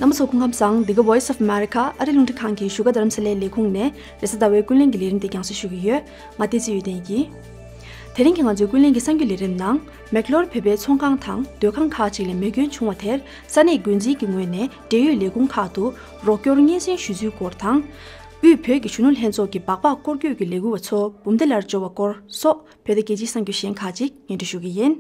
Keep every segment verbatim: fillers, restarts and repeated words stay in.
རྣམ་པ་ཚོ་སྐུ་ཁམས་བཟང་། འདི་ག་Voice of America ཨ་རི་རླུང་འཕྲིན་ཁང་གི་བཞུགས་སྒར་རྡ་རམ་ས་ལའི་ལས་ཁུངས་ནས་རེས་གཟའ་ཟླ་བའི་ཀུན་གླེང་གི་ལས་རིམ་དེ་རྒྱང་སྲིང་ཞུ་གི་ཡོད། ང་བསྟན་འཛིན་འོད་ལྡན་ཡིན། དེ་རིང་གི་ང་ཚོའི་ཀུན་གླེང་གི་གསར་འགྱུར་ལས་རིམ་ནང་། མེག་ལོར་བོད་པའི་ཚོང་ཁང་དང་སྡོད་ཁང་ཁག་ཅིག་ལ་མེ་སྐྱོན་བྱུང་བ་དེར་ས་གནས་འགོ་འཛིན་གྱི་ངོས་ནས་འབྲེལ་ཡོད་ལས་ཁུངས་ཁག་ཏུ་རོགས་སྐྱོར་སྙན་སེང་ཞུ་ཚུལ་སྐོར་དང་། དབུས་བོད་ཀྱི་གཞོན་ནུ་ལྷན་ཚོགས་ཀྱི་སྦག་སྦག་སྐོར་སྐྱོད་ཀྱི་ལས་འགུལ་བ་ཚོ་འབུམ་སྡེ་ལར་འབྱོར་བ་སྐོར་སོགས་བོད་དང་རྒྱལ་སྤྱིའི་གསར་འགྱུར་གཞན་ཁག་ཅིག་སྙན་སྒྲོན་ཞུ་གི་ཡིན།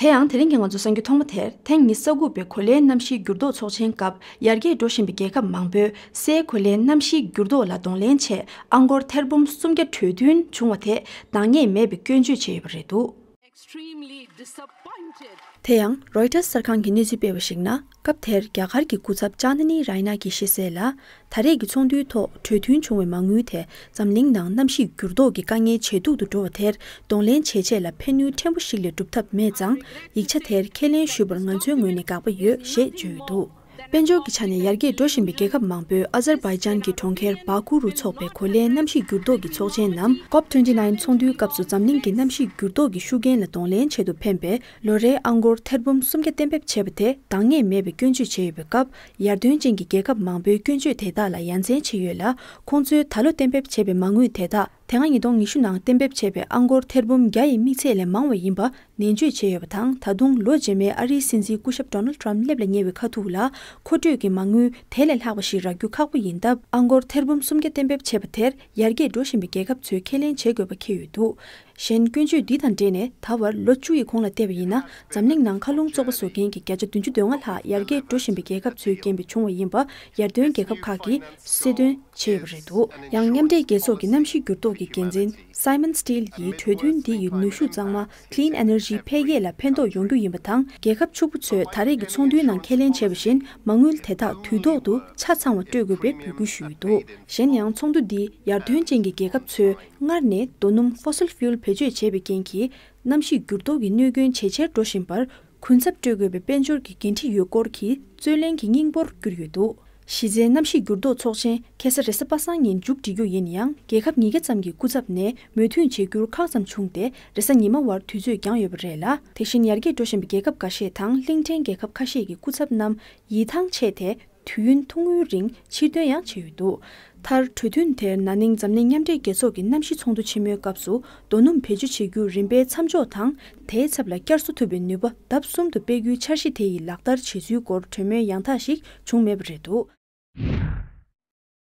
དེ་ཡང་དེ་རིང་གི་ང་ཚོའི་གསར་འགྱུར་ཐོག་མ་དེར། ཐེངས་ཉི་ཤུ་རྩ་དགུ་པའི་གོ་ལའི་གནམ་གཤིས་འགྱུར་ལྡོག་ཚོགས་ཆེན་སྐབས་ཡར་རྒྱས་འགྲོ་བཞིན་པའི་རྒྱལ་ཁབ་མང་པོས་སའི་གོ་ལའི་གནམ་གཤིས་འགྱུར་ལྡོག་ལ་གདོང་ལེན་ཆེད་ཨ་སྒོར་ཐེར་འབུམ་སུམ་བརྒྱ་གྲོས་མཐུན་བྱུང་བ་དེ་འདང་ངེས་མེད་པའི་སྐྱོན་བརྗོད་བྱས་ཡོད་པ་རེད་འདུག Extremely disappointed. དེ་ཡང་Reuters གསར་ཁང་གིས་གནས་ཚུལ་སྤེལ་བར་གཞིགས་ན། སྐབས་དེར་རྒྱ་གར་གྱི་སྐུ་ཚབ་ཅཱན་ནི་རཱི་ན་གྱིས་ཞུས་གསལ་ལ། ད་རེས་ཀྱི་ཚོགས་འདུའི་ཐོག་གྲོས་མཐུན་བྱུང་བའི་མ་དངུལ་དེ་འཛམ་གླིང་ནང་གནམ་གཤིས་འགྱུར་ལྡོག་གི་དཀའ་ངལ་ཇེ་སྡུག་ཏུ་འགྲོ་བ་དེར་གདོང་ལེན་བྱེད་ཆེད་ལ་ཕན་ནུས་ཕྲན་བུ་ཞིག་ལས་སྒྲུབ་ཐབས་མེད་ཙང་། ཡིག་ཆ་དེར་ཁས་ལེན་ཞུས་པར་ང་ཚོའི་ངོས་ནས་དགག་པ་ཡོད་ཞེས་བརྗོད་ཡོད་འདུག་དཔལ་འབྱོར་གྱི་ཆ་ནས་ཡར་རྒྱས་འགྲོ་བཞིན་པའི་རྒྱལ་ཁབ་མང་པོས་ཨ་ཛར་བྷའི་ཇན་གྱི་གྲོང་ཁྱེར་བྷ་ཁུ་རུ་འཚོགས་པའི་གོ་ལའི་གནམ་གཤིས་འགྱུར་ལྡོག་གི་ཚོགས་ཆེན་ནམ། ཀོབ་ཊུ་ཝེན་ཊི་ནའིན་ཚོགས་འདུའི་སྐབས་སུ་འཛམ་གླིང་གི་གནམ་གཤིས་འགྱུར་ལྡོག་གི་ཤུགས་རྐྱེན་ལ་གདོང་ལེན་ཆེད་དུ་ཕན་པའི་ལོ་རེའི་ཨ་སྒོར་ཐེར་འབུམ་སུམ་བརྒྱ་གཏན་འབེབས་བྱས་པ་དེ་འདང་ངེས་མེད་པའི་སྐྱོན་བརྗོད་བྱས་ཡོད་པའི་སྐབས། ཡར་ཐོན་ཅན་གྱི་རྒྱལ་ཁབ་མང་པོས་སྐྱོན་བརྗོད་དེ་དག་ལ་ཡ་མཚན་བྱས་ཡོད་ལ། ཁོང་ཚོས་ད་ལོ་གཏན་འབེབས་བྱས་པའི་མ་དངུལ་དེ་དག་དེ་སྔ་ཉིས་སྟོང་ཉི་ཤུ་ནང་གཏན་འབེབས་བྱས་པའི་ཨ་སྒོར་ཐེར་འབུམ་བརྒྱ་ཡི་དམིགས་ཚད་ལས་མང་བ་ཡིན་པ་ནན་བརྗོད་བྱས་ཡོད་པ་དང་། ད་དུང་ལོ་རྗེས་མའི་ཨ་རིའི་སྲིད་འཛིན་སྐུ་ཞབས་ཌོ་ནལ་ཊམ་སླེབས་ལ་ཉེ་བའི་ཁ་ཐུག་ལ། མཁོ་སྤྲོད་ཀྱི་མ་དངུལ་དེ་ལས་ལྷག་པ་ཞིག་རག་རྒྱུ་ཁག་པོ་ཡིན་སྟབས། ཨ་སྒོར་ཐེར་འབུམ་སུམ་བརྒྱ་གཏན་འབེབས་བྱས་པ་དེར་ཡར་རྒྱས་འགྲོ་བཞིན་པའི་རྒྱལ་ཁབ་ཚོས་ཁས་ལེན་བྱེད་དགོས་པ་འཁེལ་ཡོད་འདུག་གཞན་སྐྱོན་བརྗོད་འདི་དང་འབྲེལ་ནས། ད་བར་ལོ་བཅུ་ཡི་གོང་ལ་བལྟས་པ་ཡིན་ན། འཛམ་གླིང་ནང་མཁའ་རླུང་བཙོག་པ་བཟོ་མཁན་གྱི་བརྒྱ་ཆ་བདུན་ཅུ་དོན་ལྔ་ལྷག་ཡར་རྒྱས་འགྲོ་བཞིན་པའི་རྒྱལ་ཁབ་ཚོའི་རྐྱེན་པས་བྱུང་བ་ཡིན་པ་ཡར་ཐོན་རྒྱལ་ཁབ་ཁག་གིས་གསལ་སྟོན་བྱས་ཡོད་པ་རེད་འདུག་ཡང་མཉམ་འབྲེལ་རྒྱལ་ཚོགས་ཀྱི་གནམ་གཤིས་འགྱུར་ལྡོག་གི་འགན་འཛིན་Simon Stiell ཡིས་གྲོས་མཐུན་འདི་ཡི་ནུས་ཤུགས་གཙང་མ་Clean Energy འཕེལ་རྒྱས་ལ་ཕན་ཐོགས་ཡོང་རྒྱུ་ཡིན་པ་དང་། རྒྱལ་ཁབ་ཕྱུག་པོ་ཚོས་ད་རེས་ཀྱི་ཚོགས་འདུའི་ནང་ཁས་ལེན་བྱས་པ་བཞིན། མ་དངུལ་དེ་དག་དུས་ཐོག་ཏུ་ཆ་ཚང་བ་སྤྲོད་དགོས་པའི་འབོད་སྐུལ་ཞུས་ཡོད་འདུག་གཞན་ཡང་ཚོགས་འདུ་འདིས་ཡར་ཐོན་ཅན་གྱི་རྒྱལ་ཁབ་ཚོས་སྔར་ནས་རྡོ་སྣུམ་Fossil Fuel བེད་སྤྱོད་བྱས་པའི་རྐྱེན་གྱིས། གནམ་གཤིས་འགྱུར་ལྡོག་གི་གནོད་སྐྱོན་ཇེ་ཆེར་འགྲོ་བཞིན་པར། གུན་གསབ་སྤྲོད་དགོས་པའི་དཔལ་འབྱོར་གྱི་འགན་འཁྲི་ཡོད་སྐོར་གྱི་རྩོད་གླེང་གི་སྙིང་པོར་གྱུར་ཡོད་འདུག་གཞི་རྩའི་གནམ་གཤིས་འགྱུར་ལྡོག་ཚོགས་ཆེན་ཁ་སང་རེས་གཟའ་པ་སངས་ཉིན་མཇུག་སྒྲིལ་རྒྱུ་ཡིན་ཡང་། རྒྱལ་ཁབ་ཉིས་བརྒྱ་ཙམ་གྱི་སྐུ་ཚབ་ནས་མོས་མཐུན་བྱེད་རྒྱུར་ཁག་ཙམ་བྱུང་སྟེ། རེས་གཟའ་ཉི་མ་བར་དུས་ཚོད་བརྒྱངས་ཡོད་པ་རེད་ལ། དེ་བཞིན་ཡར་རྒྱས་འགྲོ་བཞིན་པའི་རྒྱལ་ཁབ་འགའ་ཤས་དང་གླིང་ཕྲན་རྒྱལ་ཁབ་ཁ་ཤས་ཀྱི་སྐུ་ཚབ་རྣམས་ཡིད་ཐང་ཆད་དེ། དུས་ཡུན་ཐུང་ངུའི་རིང་ཕྱིར་ཐོན་ཡང་བྱས་ཡོད་འདུག་མཐར། གྲོས་མཐུན་དེར་ན་ནིང་འཛམ་གླིང་མཉམ་འབྲེལ་རྒྱལ་ཚོགས་ཀྱི་གནམ་གཤིས་ཚོགས་འདུ་ཆེན་མོའི་སྐབས་སུ། རྡོ་སྣུམ་བེད་སྤྱོད་བྱེད་རྒྱུ་རིམ་པས་མཚམས་འཇོག་དང་། དེའི་ཚབ་ལ་བསྐྱར་གསོ་ཐུབ་པའི་ནུས་པ་ལྡབ་གསུམ་དུ་སྤེལ་རྒྱུའི་འཆར་གཞི་དེ་ཡི་ལག་བསྟར་བྱེད་ཚུལ་སྐོར་གྲོས་མོལ་ཡང་དག་ཞིག་བྱུང་མེད་པ་རེད་འདུག་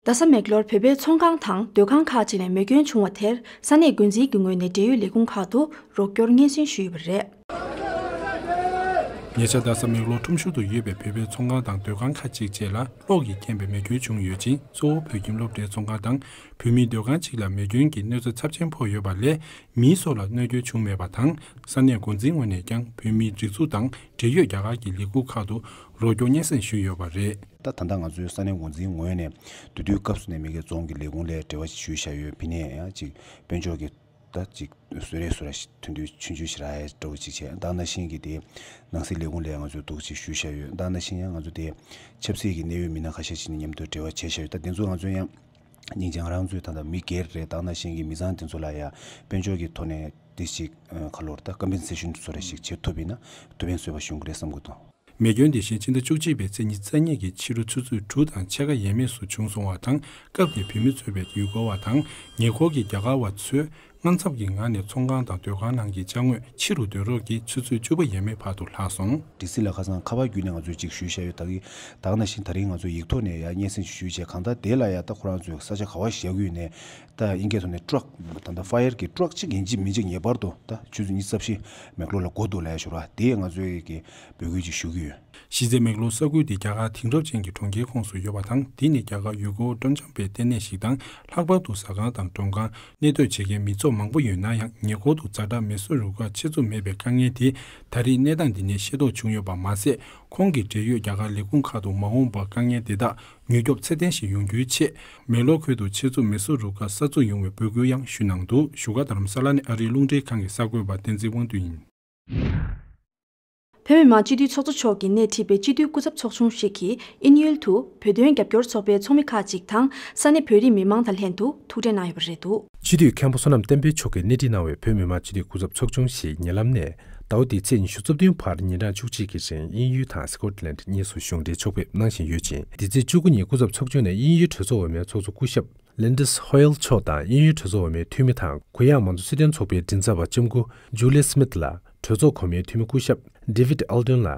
རྡ་ས་མེག་ལོར་བོད་པའི་ཚོང་ཁང་དང་སྡོད་ཁང་ཁག་ཅིག་ལ་མེ་སྐྱོན་བྱུང་བ་དེར། ས་གནས་འགོ་འཛིན་གྱི་ངོས་ནས་འབྲེལ་ཡོད་ལས་ཁུངས་ཁག་ཏུ་རོགས་སྐྱོར་སྙན་སེང་ཞུས་ཡོད་པ་རེད། ཉེ་ཆར་རྡ་ས་མེག་ལོར་ཁྲོམ་གཞུང་དུ་ཡོད་པའི་བོད་པའི་ཚོང་ཁང་དང་སྡོད་ཁང་ཁག་ཅིག་བཅས་ལ་གློག་གིས་ཁེངས་པའི་མེ་སྐྱོན་བྱུང་ཡོད་ཅིང་། གཙོ་བོ་བོད་ཁྱིམ་སློབ་གྲྭའི་ཚོང་ཁང་དང་བོད་མིའི་སྡོད་ཁང་ཅིག་ལ་མེ་སྐྱོན་གྱི་གནོད་འཚེ་ཚབས་ཆེན་ཕོག་ཡོད་པ་ལས། མིའི་སྲོག་ལ་གནོད་སྐྱོན་བྱུང་མེད་པ་དང་། ས་གནས་འགོ་འཛིན་ངོས་ནས་ཀྱང་བོད་མིའི་སྒྲིག་འཛུགས་དང་འབྲེལ་ཡོད་རྒྱ་གར་གྱི་ལས་ཁུངས་ཁག་ཏུ་རོགས་སྐྱོར་སྙན་སེང་ཞུས་ཡོད་པ་རེད། ད་ད་ལྟ་ང་ཚོའི་ས་གནས་འགོ་འཛིན་ངོས་ནས་དེ་དུས་སྐབས་སུ་ནས་མི་སྒེར་རྫོང་གི་ལས་ཁུངས་ལ་འབྲེལ་བ་ཞུས་བཞག་ཡོད། ཕི་ནས་ཡང་ཅིག་དཔལ་འབྱོར་གྱི་ད་ཅིག་བཟོ་རེས་བཟོ་ར་ཞིག་ཐོན་དུས་ཆུང་ཆུང་ཞིག་རག་ཡ་འདྲ་བོ་ཅིག་བྱས། ད་ནང་བཞིན་གྱི་དེ་ནང་སྲིད་ལས་ཁུངས་ལ་ང་ཚོས་འདུག་ཅིག་ཞུས་བཞག་ཡོད། ད་ནང་བཞིན་ཡང་ང་ཚོ་དེ་ཆབ་སྲིད་ཀྱི་གནད་ཡོད་མི་སྣ་ཁ་ཤས་ཅིག་ནས་མཉམ་དུ་འབྲེལ་བ་བྱས་བཞག་ཡོད། ད་དེ་ཚོ་ང་ཚོ་ཡང་སྙིང་རྗེ་ང་རང་ཚོའི་ད་ལྟ་མི་སྒེར་རེད། ད་ནང་བཞིན་གྱི་མི་ཚང་དེ་ཚོ་ལ་ཡང་དཔལ་འབྱོར་གྱི་ཐོག་ནས་དེ་ཅིག་ཁ་ལོར་ད་ཀམ་པན་སེ་ཤན་བཟོ་ར་ཞིག་བྱེད་ཐུབ་ཡིན་ན་ཐུབ་ཕན་གསོས་པ་བྱུང་གི་རེད་བསམ་གི་འདུག་མེ་སྐྱོན་དེ་བཞིན་ཕྱི་ཟླ་བཅུ་གཅིག་པའི་ཚེས་ཉི་ཤུ་རྩ་གཉིས་ཀྱི་ཕྱི་དྲོ་ཆུ་ཚོད་དྲུག་དང་ཕྱེད་ཀ་ཡས་མས་སུ་བྱུང་སོང་བ་དང་། སྐབས་དེར་བོད་མི་གཙོས་པའི་ཡུལ་སྐོར་བ་དང་ཉེ་འཁོར་གྱི་རྒྱ་གར་བ་ཚོས་དངངས་འཚབ་ཀྱི་ངང་ནས་ཚོང་ཁང་དང་སྡོད་ཁང་ནང་གི་ཅ་དངོས་ཕྱི་རུ་སྡོད་རོགས་ཀྱིས་ཆུ་ཚོད་བཅུ་པ་ཡས་མས་བར་དུ་ལྷག་སོང་། ཌི་སི་ལ་ཁ་སང་ཁ་པར་བརྒྱུད་ནས་ང་ཚོས་ཅིག་ཞུས་བཞག་ཡོད། ད་གི་ད་ག་ནང་བཞིན་ད་རིང་ང་ཚོས་ཡིག་ཐོག་ནས་ཡང་སྙན་སེང་ཞུས་བྱས། གང་ལྟར་དེ་ལ་ཡང་ད་ཁོ་རང་ཚོས་ས་ཆ་ག་བ་བཞག་གི་ཡོད་ནས། ད་དབྱིན་སྐད་ཐོག་ནས་ཊག་ད་ལྟ་ཕ་ཡར་གྱི་ཊག་ཅིག་ཡིན་གཅིག་མིན་གཅིག་ངེས་པར་དུ་ད་ཆུ་ཚོད་ཉི་ཤུ་རྩ་བཞི་མེག་ལོར་ལ་འགོ་འདུག་ལབ་ཡ་ཞུ་ར། དེ་ང་ཚོས་ཀྱི་འབོད་སྐུལ་ཅིག་ཞུ་གི་ཡོད། གཞི་རྩའི་མེག་ལོར་ས་ཁུལ་དེ་རྒྱ་གར་དེང་རབས་ཅན་གྱི་གྲོང་ཁྱེར་ཁོངས་སུ་ཡོད་པ་དང་། དེ་ནི་རྒྱ་གར་ཡུལ་སྐོར་སྤྲོ་འཆམ་པའི་ལྟེ་གནས་ཤིག་དང་། ལྷག་པར་དུ་ཟ་ཁང་དང་མགྲོན་ཁང་། གནས་སྡོད་བྱེད་མཁན་མི་ཚོགས་མང་པོ་ཡོད་ན་ཡང་། ཉེ་འཁོར་དུ་ཛ་དྲག་མེ་གསོད་རུ་ཁག་ཆེད་འཛུགས་མེད་པའི་དཀའ་ངལ་དེ་ད་རེས་གནས་སྟངས་འདི་ནས་ཤེས་རྟོགས་བྱུང་ཡོད་པ་མ་ཟད། ཁོང་གིས་འབྲེལ་ཡོད་རྒྱ་གར་ལས་ཁུངས་ཁག་ཏུ་མ་འོངས་པར་དཀའ་ངལ་དེ་དག་མྱུར་སྐྱོབ་ཚད་ལྡན་ཞིག་ཡོང་རྒྱུའི་ཆེད། མེག་ལོར་ཁུལ་དུ་ཆེད་འཛུགས་མེ་གསོད་རུ་ཁག་གསར་འཛུགས་ཡོང་བའི་འབོད་སྐུལ་ཡང་ཞུ་གནང་འདུག་བཞུགས་སྒར་རྡ་རམ་ས་ལ་ནས་ཨ་རིའི་རླུང་འཕྲིན་ཁང་གི་གསར་འགོད་པ་བསྟན་འཛིན་དབང་འདུས་ཡིན། བོད་མི་མང་སྤྱི་འཐུས་ཚོགས་གཙོ་མཆོག་གིས་སྣེ་ཁྲིད་པའི་སྤྱི་འཐུས་སྐུ་ཚབ་ཚོགས་ཆུང་ཞིག་གིས་དབྱིན་ཡུལ་དུ་བོད་དོན་རྒྱབ་སྐྱོར་ཚོགས་པའི་ཚོགས་མི་ཁག་ཅིག་དང་ས་གནས་བོད་རིགས་མི་མང་དང་ལྷན་དུ་ཐུག་འཕྲད་གནང་ཡོད་པ་རེད་འདུག་སྤྱི་འཐུས་མཁན་པོ་བསོད་ནམས་བསྟན་འཕེལ་མཆོག་གིས་སྣེ་ཁྲིད་གནང་བའི་བོད་མི་མང་སྤྱི་འཐུས་སྐུ་ཚབ་ཚོགས་ཆུང་ཞིག་ཉེ་ལམ་ནས་ཟླ་བ་འདིའི་ཚེས་ཉི་ཤུ་རྩ་བདུན་བར་ཉིན་གྲངས་བཅུ་གཅིག་གི་རིང་དབྱིན་ཡུལ་དང་སི་ཀོཊ་ལན་གཉིས་སུ་གཞུང་འབྲེལ་ཕྱོགས་ཕེབས་གནང་བཞིན་ཡོད་ཅིང་། འདི་ཚེས་བཅུ་དགུ་ཉིན་སྐུ་ཚབ་ཚོགས་ཆུང་ནས་དབྱིན་ཡུལ་གྲོས་ཚོགས་འོག་མའི་ཚོགས་གཙོ་སྐུ་ཞབས་Lindis Hoyle་མཆོག་དང་དབྱིན་ཡུལ་གྲོས་ཚོགས་འོག་མའི་འཐུས་མི་དང་གུ་ཡངས་མང་གཙོ་སྲིད་དོན་ཚོགས་པའི་མགྲིན་ཚབ་པ་ལྕམ་སྐུ་Julie Smith་ལ་གྲོས་ཚོགས་གོང་མའི་འཐུས་མི་སྐུ་ཞབས་David Eldon་ལ།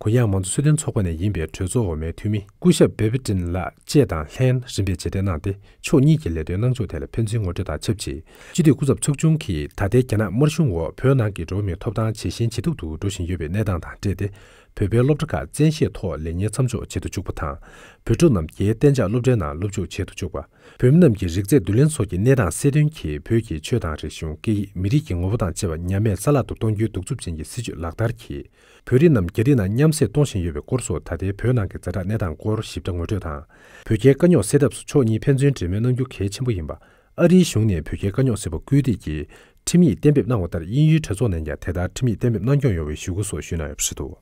གུ་ཡངས་མང་གཙོ་སྲིད་དོན་ཚོགས་པ་ནས་ཡིན་པའི་གྲོས་ཚོགས་འོག་མའི་འཐུས་མི་སྐུ་ཞབས་Babington་ལགས་བཅས་དང་ལྷན་རིམ་པས་མཇལ་འཕྲད་གནང་སྟེ། ཕྱོགས་གཉིས་ཀྱི་ལས་དོན་གནང་ཕྱོགས་ཐད་ལ་ཕན་ཚུན་ངོ་སྤྲོད་དང་ཆབས་ཅིག་སྤྱི་འཐུས་སྐུ་ཚབ་ཚོགས་ཆུང་གིས་ད་ལྟའི་རྒྱ་ནག་དམར་གཞུང་འོག་བོད་ནང་གི་འགྲོ་བ་མིའི་ཐོབ་ཐང་ཇེ་ཞན་ཇེ་སྡུག་ཏུ་འགྲོ་བཞིན་ཡོད་པའི་གནས་སྟངས་དང་འབྲེལ་ཏེ། བོད་པའི་སློབ་གྲྭ་ཁག་བཙན་ཤེད་ཐོག་ལས་གཉེར་མཚམས་འཇོག་བྱེད་དུ་བཅུག་པ་དང་། བོད་ཕྲུག་རྣམས་རྒྱའི་གཏན་འཇགས་སློབ་གྲྭའི་ནང་སློབ་འཇུག་བྱེད་དུ་བཅུག་པ། བོད་མི་རྣམས་ཀྱི་རིགས་རྫས་བསྡུ་ལེན་སོགས་ཀྱི་གནས་སྟངས་གསལ་སྟོན་གྱིས་བོད་ཀྱི་ཆོས་དང་རིག་གཞུང་། སྐད་ཡིག་མི་རིགས་ཀྱི་ངོ་བོ་དང་བཅས་པ་ཉམས་མེད་རྩ་བརླག་ཏུ་གཏོང་རྒྱུའི་གདུག་རྩུབ་ཅན་གྱི་སྲིད་བྱུས་ལག་བསྟར་གྱིས། བོད་རིགས་རྣམས་རྒྱ་རིགས་ནང་མཉམ་བསྲེས་གཏོང་བཞིན་ཡོད་པའི་སྐོར་སོགས་ད་ལྟའི་བོད་ནང་གི་ཛ་དྲག་གནས་སྟངས་སྐོར་ཞིབ་ཕྲ་ངོ་སྤྲོད་དང་། བོད་རྒྱའི་དཀའ་རྙོག་སེལ་ཐབས་སུ་ཕྱོགས་གཉིས་ཕན་ཚུན་འབྲེལ་མོལ་གནང་རྒྱུ་གལ་ཆེན་པོ་ཡིན་པ། ཨ་རིའི་གཞུང་ནས་བོད་རྒྱའི་དཀའ་རྙོག་སེལ་བར་སྐུལ་འདེད་ཀྱིས་ཁྲིམས་ཡིག་གཏན་འབེབས་གནང་བ་ལྟར། དབྱིན་ཡུལ་གྲོས་ཚོགས་ནས་ཀྱང་དེ་ལྟར་ཁྲིམས་ཡིག་གཏན་འབེབས་གནང་སྐྱོང་ཡོང་བའི་ཞུ་སྒོ་སོགས་ཞུས་གནང་ཡོད་པ་རེད་འདུག་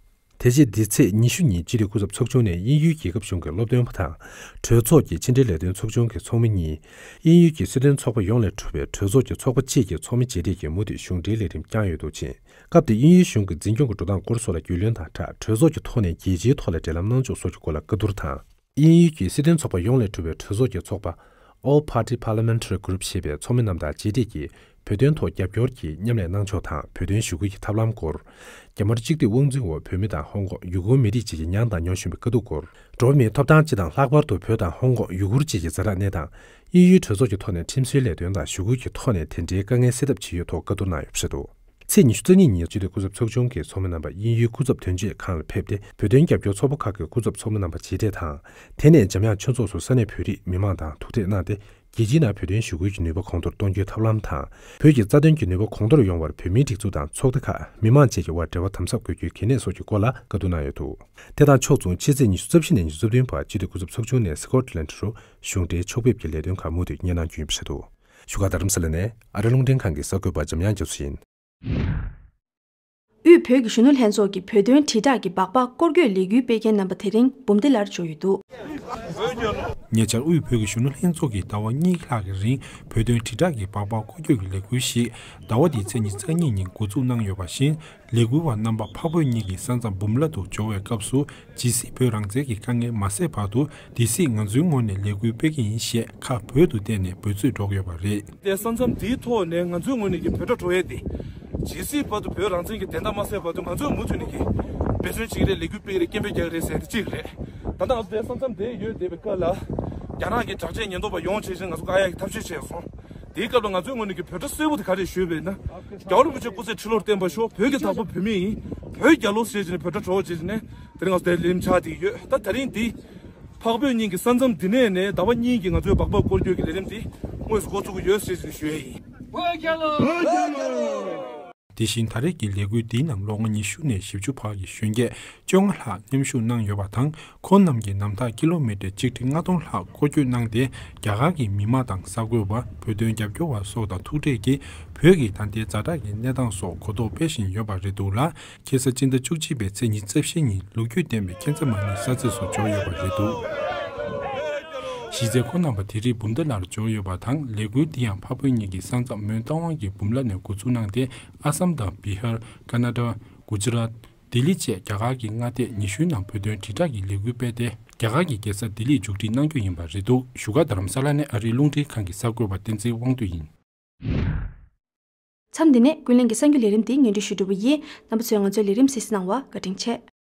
དེ་རྗེས་འདི་ཚེས་ཉི་ཤུ་ཉིན་སྤྱི་འཐུས་སྐུ་ཚབ་ཚོགས་ཆུང་ནས་དབྱིན་ཡུལ་རྒྱལ་ཁབ་གཞུང་གི་སློབ་སྟོན་པ་དང་། གྲོས་ཚོགས་ཀྱི་ཕྱི་འབྲེལ་ལས་དོན་ཚོགས་ཆུང་གི་ཚོགས་མི་གཉིས། དབྱིན་ཡུལ་གྱི་སྲིད་དོན་ཚོགས་པ་ཡོངས་ལས་གྲུབ་པའི་གྲོས་ཚོགས་ཀྱི་ཚོགས་པ་བཅས་ཀྱི་ཚོགས་མི་མཇལ་འཕྲད་ཀྱིས་མུ་མཐུད་གཞུང་འབྲེལ་ལས་རིམ་བསྐྱངས་ཡོད་འདུག་ཅིང་། སྐབས་དེར་དབྱིན་ཡུལ་གཞུང་གི་འཛིན་སྐྱོང་གི་འགྲོ་སྟངས་སྐོར་སོགས་ལ་རྒྱུས་ལོན་དང་སྦྲགས། གྲོས་ཚོགས་ཀྱི་ཐོག་ནས་རྒྱལ་སྤྱིའི་ཐོག་ལ་འབྲེལ་ལམ་གནང་ཕྱོགས་སོགས་ཀྱི་སྐོར་ལ་བཀའ་བསྡུར་དང་། དབྱིན་ཡུལ་གྱི་སྲིད་དོན་ཚོགས་པ་ཡོངས་ལས་གྲུབ་པའི་གྲོས་ཚོགས་ཀྱི་ཚོགས་པ། All Party Parliamentary Group ཞེས་པའི་ཚོགས་མི་རྣམས་དང་མཇལ་འཕྲད་ཀྱིས། བོད་དོན་ཐོག་རྒྱབ་སྐྱོར་གྱི་མཉམ་ལས་གནང་ཕྱོགས་དང་། བོད་དོན་ཞུ་སྐུལ་གྱི་ཐབས་ལམ་སྐོར། རྒྱ་དམར་གཅིག་སྡུད་དབང་འཛིན་འོག་བོད་མི་དང་ཧོང་ཀོང་། ཡུ་གུར་མི་རིགས་བཅས་ཀྱིས་མྱངས་དང་མྱོང་བཞིན་པའི་དཀའ་སྡུག་སྐོར། འགྲོ་བ་མིའི་ཐོབ་ཐང་སྤྱི་དང་། ལྷག་པར་དུ་བོད་དང་ཧོང་ཀོང་། ཡུ་གུར་བཅས་ཀྱི་ཛ་དྲག་གནས་སྟངས། དབྱིན་ཡུལ་གྲོས་ཚོགས་ཀྱི་ཐོག་ནས་ཁྲིམས་བཟོའི་ལས་དོན་དང་། ཞུ་སྐུལ་གྱི་ཐོག་ནས་དེ་འབྲེལ་དཀའ་ངལ་སེལ་ཐབས་བྱེད་ཡུལ་ཐོག་བཀའ་བསྡུར་གནང་ཡོད་པ་རེད་འདུག་ཚེས་ཉི་ཤུ་རྩ་གཉིས་ཉིན་སྤྱི་འཐུས་སྐུ་ཚབ་ཚོགས་ཆུང་གི་ཚོགས་མི་རྣམ་པ་དབྱིན་ཡུལ་སྐུ་ཚབ་དོན་གཅོད་ཁང་ལ་ཕེབས་ཏེ། བོད་དོན་རྒྱབ་སྐྱོར་ཚོགས་པ་ཁག་གི་སྐུ་ཚབ་ཚོགས་མི་རྣམ་པ་མཇལ་འཕྲད་དང་། དེ་ནས་འཇམ་དབྱངས་ཆོས་ཚོགས་སུ་ས་གནས་བོད་རིགས་མི་མང་དང་ཐུག་འཕྲད་གནང་སྟེ། རྒྱལ་སྤྱིའི་ནང་བོད་དོན་ཞུ་སྐུལ་གྱི་ནུས་པ་གོང་མཐོར་གཏོང་རྒྱུའི་ཐབས་ལམ་དང་། བོད་ཀྱི་རྩ་དོན་གྱི་ནུས་པ་གོང་མཐོར་ཡོང་བར་བོད་མིའི་སྒྲིག་འཛུགས་དང་ཚོགས་སྡེ་ཁག་མི་མང་བཅས་ཀྱི་དབར་འབྲེལ་བ་དམ་ཟབ་དགོས་རྒྱུའི་གལ་གནད་སོགས་ཀྱི་སྐོར་ལ་བཀའ་བསྡུར་གནང་ཡོད་འདུག་དེ་དང་ཕྱོགས་མཚུངས་ཕྱི་ཚེས་ཉི་ཤུ་རྩ་བཞི་ནས་ཉི་ཤུ་རྩ་བདུན་བར་སྤྱི་འཐུས་སྐུ་ཚབ་ཚོགས་ཆུང་ནས་སི་ཀོཊ་ལན་ཌི་རུ་གཞུང་འབྲེལ་ཕྱོགས་ཕེབས་ཀྱི་ལས་དོན་ཁག་མུ་མཐུད་གཉེར་གནང་རྒྱུ་ཡིན་པ་རེད་འདུག་བཞུགས་སྒར་རྡ་རམ་ས་ལ་ནས་ཨ་རི་རླུང་འཕྲིན་ཁང་གི་གསར་འགོད་པ་འཇམ་དབྱངས་རྒྱ་མཚོ་ཡིན། དབུས་བོད་ཀྱི་གཞོན་ནུ་ལྷན་ཚོགས་ཀྱི་བོད་དོན་དྲིལ་བསྒྲགས་ཀྱི་སྦག་སྦག་སྐོར་སྐྱོད་ལས་འགུལ་སྤེལ་མཁན་རྣམ་པ་དེ་རིང་འབུམ་སྡེ་ལར་འབྱོར་ཡོད་འདུག་ཉེ་ཆར་དབུས་བོད་ཀྱི་གཞོན་ནུ་ལྷན་ཚོགས་ཀྱིས་ཟླ་བ་གཉིས་ལྷག་གི་རིང་བོད་དོན་དྲིལ་བསྒྲགས་ཀྱི་སྦག་སྦག་སྐོར་སྐྱོད་ཀྱི་ལས་འགུལ་ཞིག་ཟླ་བ་འདིའི་ཚེས་ཉི་ཤུ་རྩ་གཉིས་ཉིན་འགོ་འཛུགས་གནང་ཡོད་པ་བཞིན། ལས་འགུལ་བ་རྣམ་པ་འཕགས་བོད་གཉིས་ཀྱི་ས་མཚམས་འབུམ་ར་དུ་འབྱོར་བའི་སྐབས་སུ། ཇི་སྲིད་བོད་རང་བཙན་གྱི་དཀའ་ངལ་མ་སེལ་བར་དུ། དེ་སྲིད་ང་ཚོའི་ངོས་ནས་ལས་འགུལ་སྤེལ་གྱི་ཡིན་ཞེས་ཁ་བོད་དུ་བསྟན་ནས་འབོད་ཚིག་སྒྲོག་ཡོད་པ་རེད། དེ་ས་མཚམས་འདིའི་ཐོག་ནས་ང་ཚོའི་ངོས་ནས་ཀྱི་བོད་དགྲ་གྲོལ་ཡས་དེ། ཇི་སྲིད་བར་དུ་བོད་རང་བཙན་གྱི་བདེན་མཐའ་མ་གསལ་བར་དུ། ང་ཚོས་མུ་མཐུད་ནས་ཀྱི་འབད་བརྩོན་བྱེད་ཀྱི་རེད། ལས་འགུལ་སྤེལ་གྱི་རེད། སྐད་འབོད་རྒྱག་གི་རེད་ཟེར་དེ་གཅིག་རེད། ད་ལྟ་ང་ཚོ་དེ་ས་མཚམས་དེ་ཡོད་བསྡད་པའི་སྐབས་ལ། རྒྱ་ནག་གི་དྲག་ཆས་ཉེན་རྟོག་པ་ཡོང་བྱས་ཤིང་ང་ཚོ་བཀག་ཡག་གི་ཐབས་ཤེས་བྱས་སོང་། དེའི་སྐབས་ལ་ང་ཚོའི་ངོས་ནས་ཀྱི་བོད་དགྲ་གསལ་པོ་དེ་ག་རེ་ཞུས་པས་ན། རྒྱལ་བ་རིན་པོ་ཆེ་སྐུ་ཚེ་ཁྲི་ལོར་བརྟན་པར་ཤོག་བོད་ཀྱི་བདག་པོ་བོད་མི་ཡིན། བོད་རྒྱལ་ལོ་ཟེར་བྱས་ནས་བོད་དགྲ་གྲོལ་བྱས་ནས་དེ་རིང་ང་ཚོ་དེ་ལས་རིམ་ཆགས་བསྡད་ཡོད། ད་དེ་རིང་འདི། འཕགས་བོད་གཉིས་ཀྱི་ས་མཚམས་འདི་ནས་ནས་ཟླ་བ་གཉིས་ཀྱི་ང་ཚོའི་སྦག་སྦག་སྐོར་སྐྱོད་ཀྱི་ལས་རིམ་འདི་དངོས་སུ་འགོ་ཚུགས་ཀྱི་ཡོད་ཟེར་ཞུ་ཡས་ཡིན། དེ་བཞིན་ད་རེས་ཀྱི་ལས་འགུལ་འདིའི་ནང་ལོ་ངོ་ཉི་ཤུ་ནས་བཞི་བཅུ་བར་གྱི་གཞོན་སྐྱེས་བཅོ་ལྔ་ལྷག་མཉམ་ཞུགས་གནང་ཡོད་པ་དང་། ཁོང་རྣམས་ཀྱིས་ནམ་ཐག་ཀི་ལོ་མི་ཊར་ཆིག་ཁྲི་ལྔ་སྟོང་ལྷག་སྐོར་སྐྱོད་གནང་སྟེ། རྒྱ་གར་གྱི་མི་མང་དང་གསར་འགོད་པ། བོད་དོན་རྒྱབ་སྐྱོར་བ་སོགས་དང་ཐུག་འཕྲད་ཀྱིས། བོད་ཀྱི་ད་ལྟའི་ཛ་དྲག་གི་གནས་སྟངས་སོགས་གོ་རྟོགས་སྤེལ་བཞིན་ཡོད་པ་རེད་འདུག་ལ། ཁ་སང་སྤྱི་ཟླ་བཅུ་གཅིག་པའི་ཚེས་ཉི་ཤུ་རྩ་བཞི་ཉིན་ལོ་རྒྱུས་ལྡན་པའི་ཁྱད་མཚར་མ་ཎི་གསར་ཚེས་སུ་འབྱོར་ཡོད་པ་རེད་འདུག་གཞི་རྩའི་ཁོང་རྣམ་པ་དེ་རིང་འབུམ་སྡེ་ལར་འབྱོར་ཡོད་པ་དང་། ལས་འགུལ་འདི་ཡང་འཕགས་བོད་གཉིས་ཀྱི་ས་མཚམས་མོན་རྟ་དབང་གི་འབུམ་ར་ནས་འགོ་འཛུགས་གནང་སྟེ། ཨ་སམ་དང་བི་ཧར། ཀར་ན་ཊ། གུ་ཇ་རཱཏ། ལྡི་ལི་བཅས་རྒྱ་གར་གྱི་མངའ་སྡེ་ཉི་ཤུའི་ནང་བོད་དོན་དྲིལ་བསྒྲགས་ཀྱི་ལས་འགུལ་སྤེལ་ཏེ། རྒྱ་གར་གྱི་རྒྱལ་ས་ལྡི་ལིར་མཇུག་སྒྲིལ་གནང་རྒྱུ་ཡིན་པ་རེད་འདུག་བཞུགས་སྒར་རྡ་རམ་ས་ལ་ནས་ཨ་རིའི་རླུང་འཕྲིན་ཁང་གི་གསར་འགོད་པ་བསྟན་འཛིན་དབང་འདུས་ཡིན། མཚམས་འདི་ནས་ཀུན་གླེང་གི་གསར་འགྱུར་ལས་རིམ་འདི་སྙན་སྒྲོན་ཞུ་གྲུབ་པ་ཡིན། རྣམ་པ་ཚོས་ང་ཚོའི་ལས་རིམ་གཟིགས་གནང་བར་བཀའ་དྲིན་ཆེ།